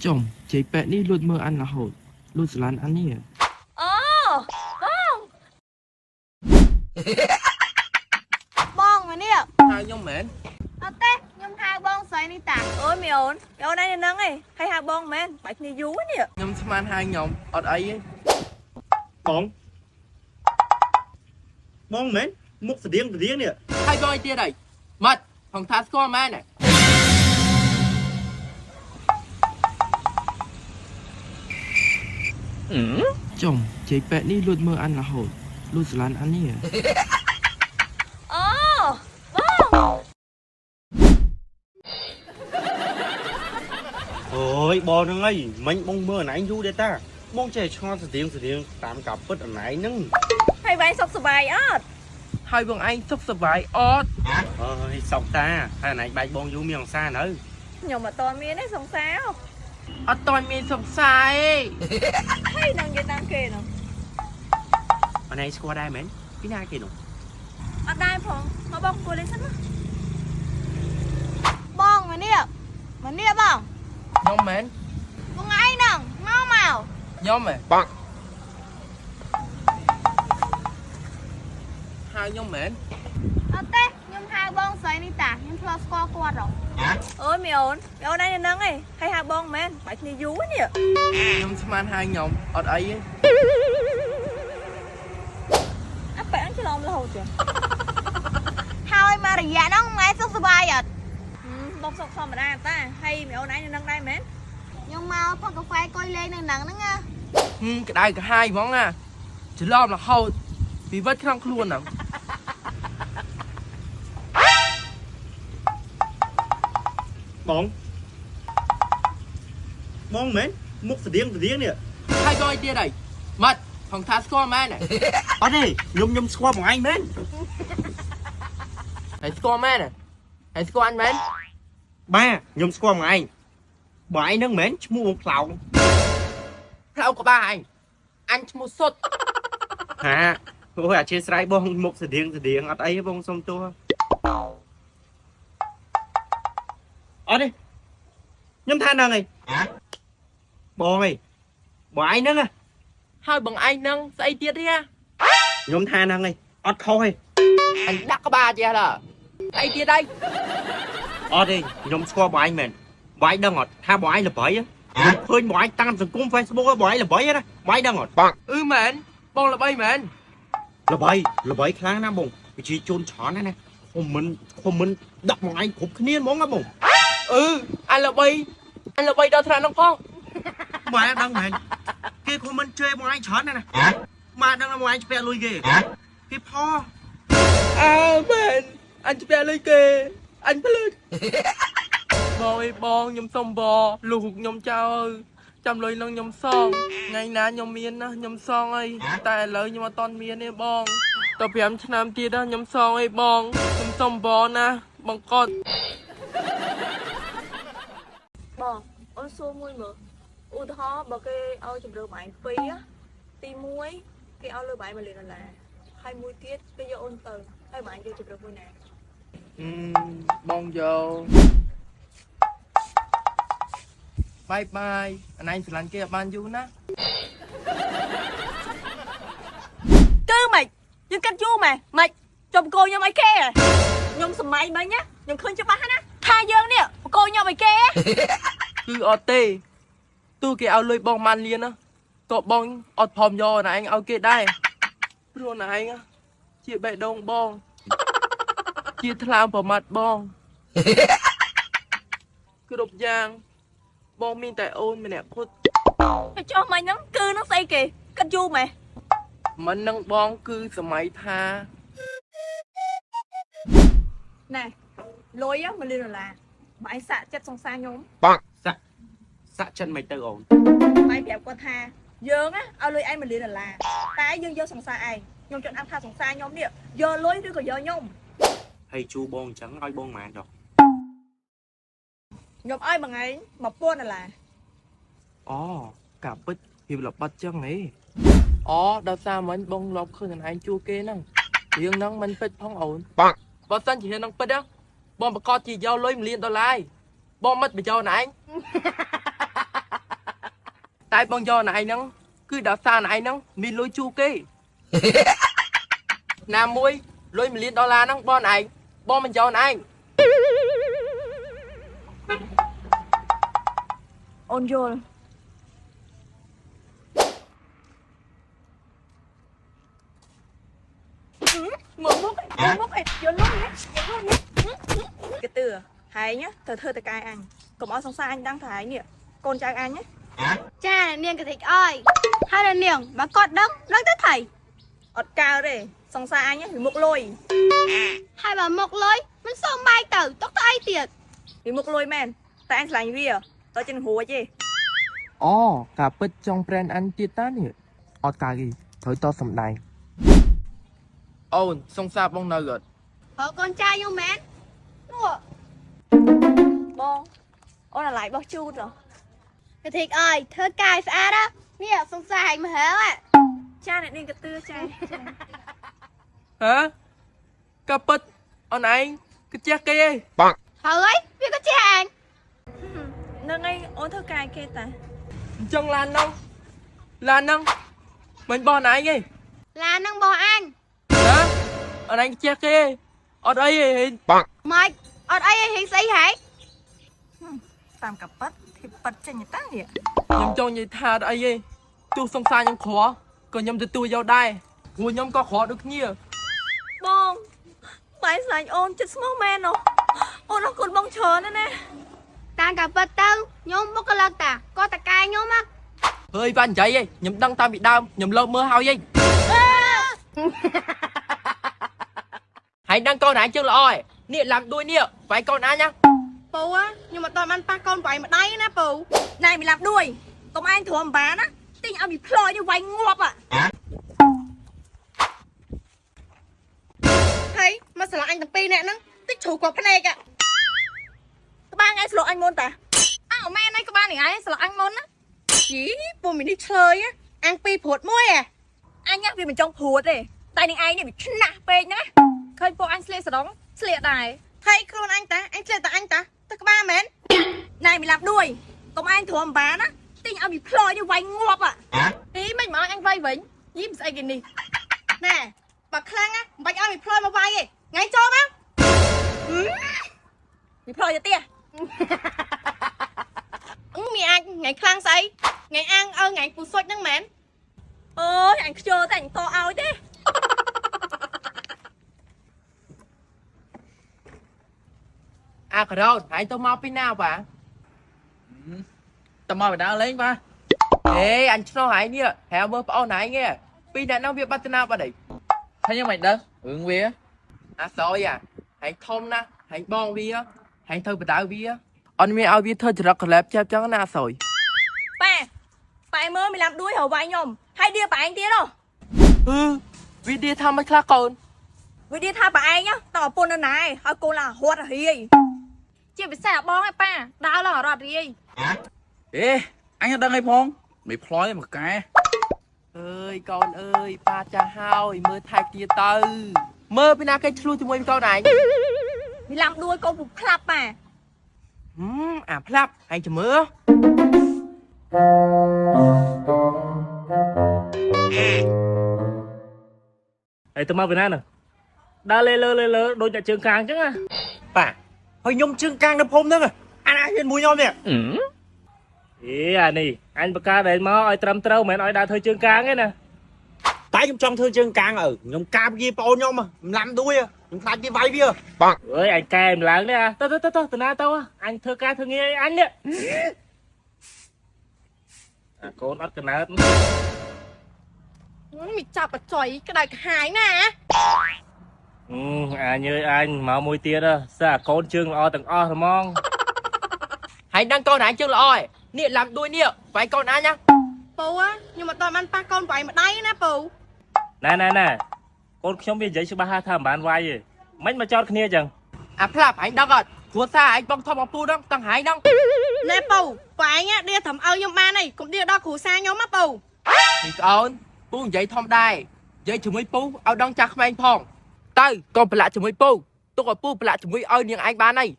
ចុំជ័យប៉ែកនេះលួចមើលអានរហូតលួចស្រឡាញ់អាននេះ អូបង បងមកនេះ ហៅខ្ញុំមែន អត់ទេខ្ញុំហៅបងស្រីនេះតា អូយមីអូនមីអូនឯងនៅហ្នឹងឯងហើយហៅបងមែនបាច់គ្នាយូរនេះ ខ្ញុំស្មានហៅខ្ញុំអត់អីទេ បងបងមែនមុខស្តៀងស្តៀងនេះ ហើយបងអីទៀតហើយម៉ាត់ផងថាស្គាល់មែនទេចុំជ័យប៉ែកនេះលួចមើលអានរហូតលួចស្រឡាញ់អាននេះ អូបង អូយបងហ្នឹងអីមិញបងមើលអនឯងយូរដែរតាបងចេះឆ្ងល់ស្តៀងស្តៀងតាមការពិតអនឯងហ្នឹង ហើយវ៉ៃសុខសប្បាយអត់ ហើយបងឯងសុខសប្បាយអត់ អើយសោកតាហើយអនឯងបែកបងយូរមានអង្សារនៅ ខ្ញុំអត់តមានទេសង្សារ អត់តមានសុខសាយ ហើយនឹងនិយាយតាមគេនោះ អនឯងស្គាល់ដែរមែនពីណាគេនោះ អត់ដែរផងមកបងអង្គុយលេងសិនមក បងមកនេះមកនេះបង ខ្ញុំមែន បងឯងហ្នឹងមកមក ខ្ញុំហ៎ បង ហៅខ្ញុំមែន អត់ទេខ្ញុំហៅបងស្រីនេះតាខ្ញុំធ្លាប់ស្គាល់គាត់ហ៎ អូយមីអូនមីអូនឯងនៅហ្នឹងឯងហើយហៅបងមែនបាច់គ្នាយូរនេះ ខ្ញុំស្មានហៅខ្ញុំអត់អីទេ អាប៉ែអញច្រឡំរហូតចឹង ហើយមករយៈហ្នឹងម៉ែសុខសប្បាយអត់ បងសុខធម្មតាតាហើយមីអូនឯងនៅហ្នឹងដែរមែន ខ្ញុំមកផឹកកាហ្វេកុយលេងនៅហ្នឹងហ្នឹងណា ហឹមក្តៅក្រហាយហ្មងណាច្រឡំរហូតពីវិតក្នុងខ្លួនហ្នឹង បងបងមែនមុខស្តៀងស្តៀងនេះ ហើយបងអីទៀតហើយម៉ាត់ផងថាស្គាល់មែនទេ អត់ទេខ្ញុំខ្ញុំស្គាល់បងឯងមែន ហើយស្គាល់មែនទេហើយស្គាល់អញមែន បាទខ្ញុំស្គាល់បងឯងបងឯងហ្នឹងមែនឈ្មោះបងផ្លោង ផ្លូវក្បាលអញអញឈ្មោះសុត ហាអូយអធិស្ឋានបងមុខស្តៀងស្តៀងអត់អីទេបងសុំទោសអត់ទេខ្ញុំថាហ្នឹងឯងបងឯងបងឯងហ្នឹងណា ហើយបងឯងហ្នឹងស្អីទៀតទេហ៎ ខ្ញុំថាហ្នឹងឯងអត់ខុសទេ អញដាក់ក្បាលចេះឡើស្អីទៀតហើយ អត់ទេខ្ញុំស្គាល់បងឯងមែនបងឯងដឹងអត់ថាបងឯងល្បីហ៎ខ្ញុំឃើញបងឯងតាមសង្គម Facebook ហ៎បងឯងល្បីហ៎ណាបងឯងដឹងអត់បង អឺមែនបងល្បីមែន ល្បីល្បីខ្លាំងណាស់បងប្រជាជនច្រើនណាស់ណាខមមិនខមមិនដាក់បងឯងគ្រប់គ្នាហ្មងណាបង អឺអញល្បីអញល្បីដល់ថ្នាក់ហ្នឹងផង បងឯងដឹងមែនគេខមមិនជេរបងឯងច្រើនណាស់ណាមកដឹងថាបងឯងស្ពាក់លុយគេគេផ អើមែនអញស្ពាក់លុយគេអញភ្លេចបងអីបងខ្ញុំសុំបលុះខ្ញុំចោលចាំលុយនឹងខ្ញុំសងថ្ងៃណាខ្ញុំមានណាខ្ញុំសងអីតែឥឡូវខ្ញុំអត់តន់មានទេបងត5ឆ្នាំទៀតណាខ្ញុំសងអីបងខ្ញុំសុំបណាបងកត់ បងអូនសួរមួយមើលឧទាហរណ៍បើគេឲ្យជំរឿបងឯងពីរទី1គេឲ្យលើបងឯង1លានដុល្លារហើយមួយទៀតគេយកអូនទៅហើយបងឯងយកជំរឿមួយណា អឺបងយកបាយបាយអនឯងស្រឡាញ់គេឲ្យបានយូរណា គឺម៉េចយើងកាត់យូរម៉េចម៉េចចំកោខ្ញុំឲ្យគេហ៎ខ្ញុំសម័យមិញណាខ្ញុំឃើញច្បាស់ណាស់ថាយើងនេះបកោខ្ញុំឲ្យគេហ៎ គឺអត់ទេទោះគេឲ្យលុយបងបានលៀនណាក៏បងអត់ព្រមយកអនឯងឲ្យគេដែរព្រោះអនឯងណាជាបេះដូងបង ជាថ្លើមប្រមាត់បង គ្រប់យ៉ាង បងមានតែអូនម្នាក់គត់ ទៅចុះមិញហ្នឹងគឺហ្នឹងស្អីគេកាត់យូរម៉េច មិននឹងបងគឺសម័យថា ណែលុយ1លានដុល្លារបងឯងសាក់ចិត្តសង្សារខ្ញុំ សាក់សាក់ចិត្តមិនទៅអូន បងឯងប្រាប់គាត់ថាយើងណាឲ្យលុយឯង1លានដុល្លារតែយើងយកសង្សារឯងខ្ញុំចង់អាប់ថាសង្សារខ្ញុំនេះយកលុយឬក៏យកខ្ញុំ ហើយជួបងអញ្ចឹងឲ្យបងប៉ុន្មានដង ខ្ញុំឲ្យបងឯង1000ដុល្លារ អូកាពិតរៀបល្បិតចឹងហីអូដល់សារមិញបងលបឃើញអនឯងជួគេហ្នឹងរឿងហ្នឹងមិនពិតផងអូនបើសិនជារឿងហ្នឹងពិតណាបងប្រកាសជាយកលុយ1លានដុល្លារបងមិនបញ្ចូលអនឯង ហើយបងយកណៃហ្នឹងគឺដល់សារណៃហ្នឹងមានលុយជូគេ ណាមួយលុយ1លានដុល្លារហ្នឹងបងឯងបងមិនយកណឯង អូនយល់មើលមុខមើលមុខអីយល់លុយណាយល់លុយណាកទឿហែងត្រូវធ្វើតកែអញកុំឲ្យសង្សារអញដឹងថាហែងនេះកូនចៅអញណា ចានាងកតិចអើយហើយអ្នកនាងបើគាត់ដឹងដឹងទៅថៃ អត់កើទេសង្សារអញវាមុខលុយ ហើយបើមុខលុយមិនសុំបាយទៅទុកទៅអីទៀត វាមុខលុយមែនតែអញឆ្លាញ់វាតើចិនរួចទេ អូការពិតចង់ប្រែនអញទៀតតានេះអត់កើតទេត្រូវតសំដែងអូនសង្សារបងនៅអត់ បើកូនចៅខ្ញុំមែននោះ បងអូនអាឡៃបោះជូតហ៎ កតិចអើយធ្វើកាយស្អាតណានេះសង្សារហែងមហើ ចាអ្នកនាងកទឿចា ហ៎ការពិតអូនឯងគឺជះគេឯង ហើយវាក៏ចេះអញ នឹងឯងអូនធ្វើកាយគេតា អញ្ចឹងឡានហ្នឹងឡានហ្នឹងមិនបងឯងទេ ឡាននឹងរបស់អញ ហ៎អូនឯងជះគេឯងអត់អីទេហេ ម៉េចអត់អីឯងហេងស្អីហែង តាមកប៉ិតធីប៉ិតចេញតានេះ ខ្ញុំចង់និយាយថាអត់អីទេទោះសង្សារខ្ញុំក្រក៏ខ្ញុំទទួលយកដែរព្រោះខ្ញុំក៏ក្រដូចគ្នា បងបាយស្លាញ់អូនចិត្តស្មោះមែនអូអូនអរគុណបងច្រើនណាស់ណា តាមកាពិតទៅខ្ញុំបុគ្គលិកតាក៏តកែខ្ញុំណា ហើយបាននិយាយឯងខ្ញុំដឹងតាមពីដើមខ្ញុំលើកមើលហើយឯងហើយដឹងកូនឯងជើងល្អឯងនេះឡាំដួយនេះវាយកូនអញណា ពូខ្ញុំអត់បានប៉ះកូនប្រៃម្ដាយណាពូ ណែមីឡាប់ដួយកុំឯងទ្រាំបានណាទិញឲ្យមីផ្លយនេះវាយងាប់อ่ะ ហើយមកស្រឡាញ់អញទាំងពីរនាក់ហ្នឹងតិចជ្រូកគាត់ភ្នែក ក្បាលថ្ងៃស្លក់អញមុនតា អើម៉ែណៃក្បាលនេះឯងស្រឡាញ់អញមុនណាយីពូមីនេះឆ្លើយអាំងពីរព្រួតមួយហ៎ អញវាមិនចង់ព្រួតទេតែនឹងឯងនេះវាឆ្នះពេកណា ឃើញពួកអញស្លៀកសរងស្លៀកដែរហើយខ្លួនអញតាអញស្លៀកតែអញតាទៅក្បាលមែន ណែមីឡាប់ដួយកុំឯងទ្រាំបានណាទិញឲ្យមីផ្លយនេះវាយងាប់อ่ะ អីមិនមកអញវាយវិញយីមិនស្អីគេនេះណែបើខ្លាំងណាមិនបាច់ឲ្យមីផ្លយមកវាយទេថ្ងៃចូលមក មីផ្លយទៅទៀត អឺមីអាចថ្ងៃខ្លាំងស្អីថ្ងៃអាងឲ្យថ្ងៃពូសុចហ្នឹងមែន អើយអញខ្ជិលតែអញតឲ្យទេ អាការ៉ូតឯងទៅមកពីណាបា តមកបដាលេងបាទ អេអញឆ្លោះឯងនេះហៅមើលប្អូនឯងនេះពីរអ្នកហ្នឹងវាបាត់ទៅណាបាត់អី ហើយខ្ញុំមិនដឹងរឿងវា អាសយអាឯងធំណាស់ឯងបងវាឯងត្រូវបដៅវាអត់មានឲ្យវាធ្វើចរិតកលែបចាប់ចឹងណាអាសយ ប៉ែប៉ែមើលមីឡាប់ដួយរកវាយខ្ញុំហើយដៀប៉ែឯងទៀតហ៎ ហឺវាឌីថាមិនខ្លះកូន វាដៀថាប៉ែឯងតប្រពន្ធនៅណាឯងហើយកូនឡារត់រាយ ជាពិសេសអាបងឯប៉ាដើរឡើងអរត់រាយ អេអញអត់ដឹងអីផងមិនផ្លយមកកែ អើយកូនអើយប៉ាចាស់ហើយមើលថែទៀតទៅមើលពីណាគេឆ្លោះជាមួយកូនឯង មីឡាំដួយកូនពុកផ្លាប់ប៉ា ហឹមអាផ្លាប់ឯងចាំមើល អីទៅមកពីណានោះដើរលេលើលេលើដូចតែជើងកាងអញ្ចឹងណា បាទហើយខ្ញុំជើងកាងនៅភូមិហ្នឹងអាណាហ៊ានមួយខ្ញុំនេះ អេអានេះអញបកកើតឯងមកឲ្យត្រឹមត្រូវមិនមែនឲ្យដើរធ្វើជើងកាងទេណា តែខ្ញុំចង់ធ្វើជើងកាងឪខ្ញុំកាបយាប្អូនខ្ញុំម្លាំដួយខ្ញុំខ្លាចគេវាយវា អើយអញកែម្ឡើងនេះអាទៅទៅទៅទៅទៅណាទៅអញធ្វើការធ្វើងារអីអញនេះអាកូនអត់កណើត មីចាប់បចុយក្តៅក្រហាយណា អឺអញអើយអញមកមួយទៀតសើអាកូនជើងល្អទាំងអស់ហ្មង ហើយដឹងកូនឯងជើងល្អឯងនេះឡាំដួយនេះវាយកូនអញណា ពូខ្ញុំអត់បានប៉ះកូនប្រៃម្ដាយណាពូ ណែណែណែកូនខ្ញុំវានិយាយច្បាស់ថាមិនបានវាយទេមិនមកចោតគ្នាអញ្ចឹង អាផ្លាប់ឯងដឹងអត់គ្រួសារឯងបងធំបងពូហ្នឹងទាំងហែងហ្នឹង ណែពូប្រឯងដៀត្រឹមឲ្យខ្ញុំបានហើយកុំដៀដល់គ្រូសាខ្ញុំណាពូ នេះប្អូនពូនិយាយធំដែរនិយាយជាមួយពូឲ្យដឹងចាស់ក្មេងផងទៅកុំប្រឡាក់ជាមួយពូទុកឲ្យពូប្រឡាក់ជាមួយឲ្យនាងឯងបានហើយ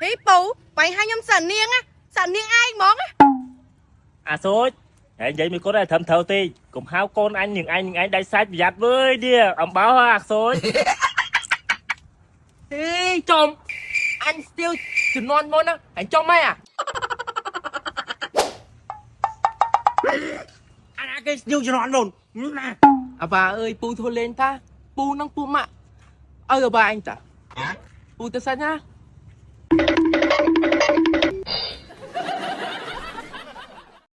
ហីពូប្រឯងឲ្យខ្ញុំសានាងណាសានាងឯងហ្មងណា អាសូច ហើយនិយាយមួយគាត់តែត្រឹមត្រូវទេកុំហៅកូនអញនឹងអញនឹងអញដៃសាច់ប្រយ័ត្នវើយនេះអំបោអាខ្សូច អេចំអញស្ទៀវជំនាន់មុនណាអញចំម៉េចអា អាណាគេស្ទៀវជំនាន់មុនណា អាបាអើយពូធ្វើលេងតាពូនឹងពូម៉ាក់ឲ្យអាបាអញតាពូទៅសិនណា